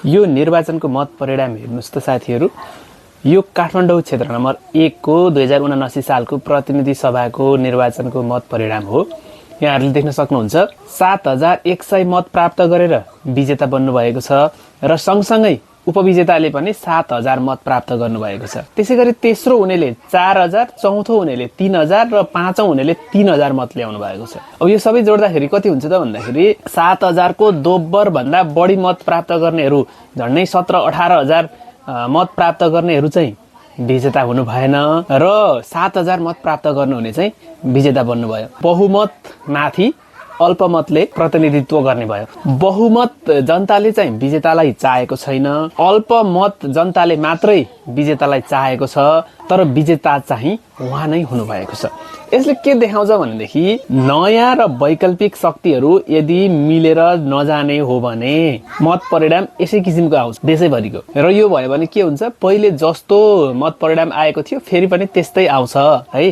यो निर्वाचनको मत परिणाम हेर्नुस् त साथीहरू, यो काठमाडौँ क्षेत्र नम्बर 1 को 2079 सालको प्रतिनिधि सभाको निर्वाचनको मत परिणाम हो। यहाँहरूले देख्न सक्नुहुन्छ 7100 मत प्राप्त गरेर विजेता बन्नुभएको छ र सँगसँगै उपविजेताले पनि 7000 मत प्राप्त गर्नुभएको छ। त्यसैगरी तेस्रो हुनेले 4000, चौथो हुनेले 3000 र पाँचौं हुनेले 3000 मत ल्याउनु भएको छ। अब यो सबै जोड्दाखेरि कति हुन्छ त भन्दाखेरि 7000 को दोब्बर भन्दा बढी मत प्राप्त गर्नेहरू, झन्डै 17-18 हजार मत प्राप्त गर्नेहरू चाहिँ विजेता हुनु भएन र 7000 मत प्राप्त गर्नुहुने चाहिँ विजेता बन्नुभयो। बहुमत माथि अल्पमतले प्रतिनिधित्व गर्ने भयो। बहुमत जनताले चाहिँ विजेतालाई चाहेको छैन, अल्पमत जनताले मात्रै विजेतालाई चाहेको छ, तर विजेता चाहिँ उहाँ नै हुनुभएको छ। यसले के देखाउँछ भनेदेखि नयाँ र वैकल्पिक शक्तिहरू यदि मिलेर नजाने हो भने मत परिणाम यसै किसिमको आउँछ देशैभरिको। र यो भयो भने के हुन्छ, पहिले जस्तो मत परिणाम आएको थियो फेरि पनि त्यस्तै आउँछ है।